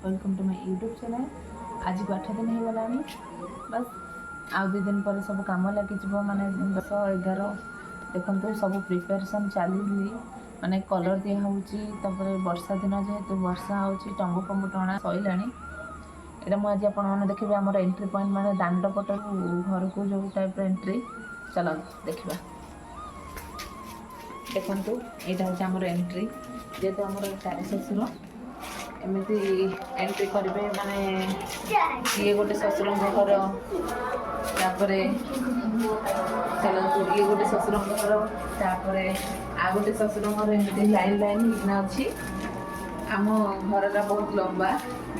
Welcome to my YouTube channel. ଆଜିକୁ 8 ଦିନ ହେଇଗଲାଣି। ବାସ୍, ଆଉ 2 ଦିନ ପରେ ସବୁ କାମ ଲାଗିଯିବ, ମାନେ 10, 11। ଦେଖନ୍ତୁ, ସବୁ ପ୍ରିପାରେସନ୍ ଚାଲିଛି, ମାନେ କଲର୍ ଦିଆହେଉଛି। ତାପରେ ବର୍ଷା ଦିନ ଯେହେତୁ ବର୍ଷା ହେଉଛି, ତମ୍ବୁ ଫମ୍ବୁ ଟଣା ସରିଲାଣି। ଏଇଟା ମୁଁ ଆଜି ଆପଣମାନେ ଦେଖିବେ ଆମର ଏଣ୍ଟ୍ରି ପଏଣ୍ଟ, ମାନେ ଦାଣ୍ଡ ପଟରୁ ଘରକୁ ଯେଉଁ ଟାଇପ୍ର ଏଣ୍ଟ୍ରି। ଚାଲନ୍ତୁ ଦେଖିବା। ଦେଖନ୍ତୁ, ଏଇଟା ହେଉଛି ଆମର ଏଣ୍ଟ୍ରି। ଯେହେତୁ ଆମର ଚାରି ଶ୍ୱଶୁର, ଏମିତି ଏଣ୍ଟ୍ରି କରିବେ। ମାନେ ଇଏ ଗୋଟେ ଶ୍ୱଶୁରଙ୍କ ଘର। ତାପରେ ଚାଲନ୍ତୁ, ଇଏ ଗୋଟେ ଶ୍ୱଶୁରଙ୍କ ଘର, ତାପରେ ଆଉ ଗୋଟେ ଶ୍ୱଶୁରଙ୍କ ଘର। ଏମିତି ଲାଇନ୍ ଲାଇନ୍ ହେଇକିନା ଅଛି। ଆମ ଘରଟା ବହୁତ ଲମ୍ବା,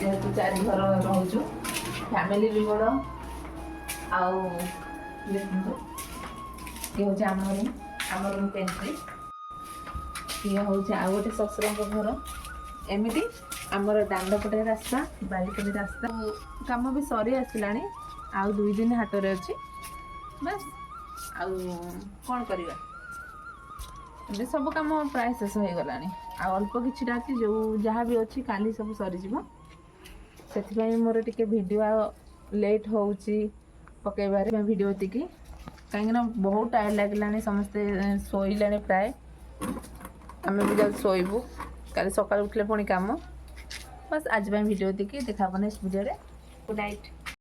ଯେହେତୁ ଚାରି ଘର ରହୁଛୁ, ଫ୍ୟାମିଲି ବି ବଡ଼। ଆଉ ଦେଖନ୍ତୁ, ଇଏ ହେଉଛି ଆମ ରୁମ୍, ଆମ ରୁମ୍ ଏଣ୍ଟ୍ରି। ଇଏ ହେଉଛି ଆଉ ଗୋଟେ ଶ୍ୱଶୁରଙ୍କ ଘର। ଏମିତି ଆମର ଦାଣ୍ଡ ପଟେ ରାସ୍ତା, ବାରିପଟେ ରାସ୍ତା। କାମ ବି ସରି ଆସିଲାଣି, ଆଉ 2 ଦିନ ହାତରେ ଅଛି ବାସ୍। ଆଉ କ'ଣ କରିବା? ଏବେ ସବୁ କାମ ପ୍ରାୟ ଶେଷ ହେଇଗଲାଣି, ଆଉ ଅଳ୍ପ କିଛିଟା ଅଛି। ଯେଉଁ ଯାହା ବି ଅଛି, କାଲି ସବୁ ସରିଯିବ। ସେଥିପାଇଁ ମୋର ଟିକେ ଭିଡ଼ିଓ ଲେଟ୍ ହେଉଛି ପକାଇବାରେ ଭିଡ଼ିଓ ଏତିକି, କାହିଁକିନା ବହୁତ ଟାୟାର୍ଡ଼ ଲାଗିଲାଣି। ସମସ୍ତେ ଶୋଇଲେଣି ପ୍ରାୟ, ଆମେ ବି ଯାଉଛୁ ଶୋଇବୁ। କାଲି ସକାଳୁ ଉଠିଲେ ପୁଣି କାମ। ବାସ୍, ଆଜି ପାଇଁ ଭିଡ଼ିଓ ଏତିକି। ଦେଖା ହେବ ନେକ୍ସଟ ଭିଡ଼ିଓରେ। Good night.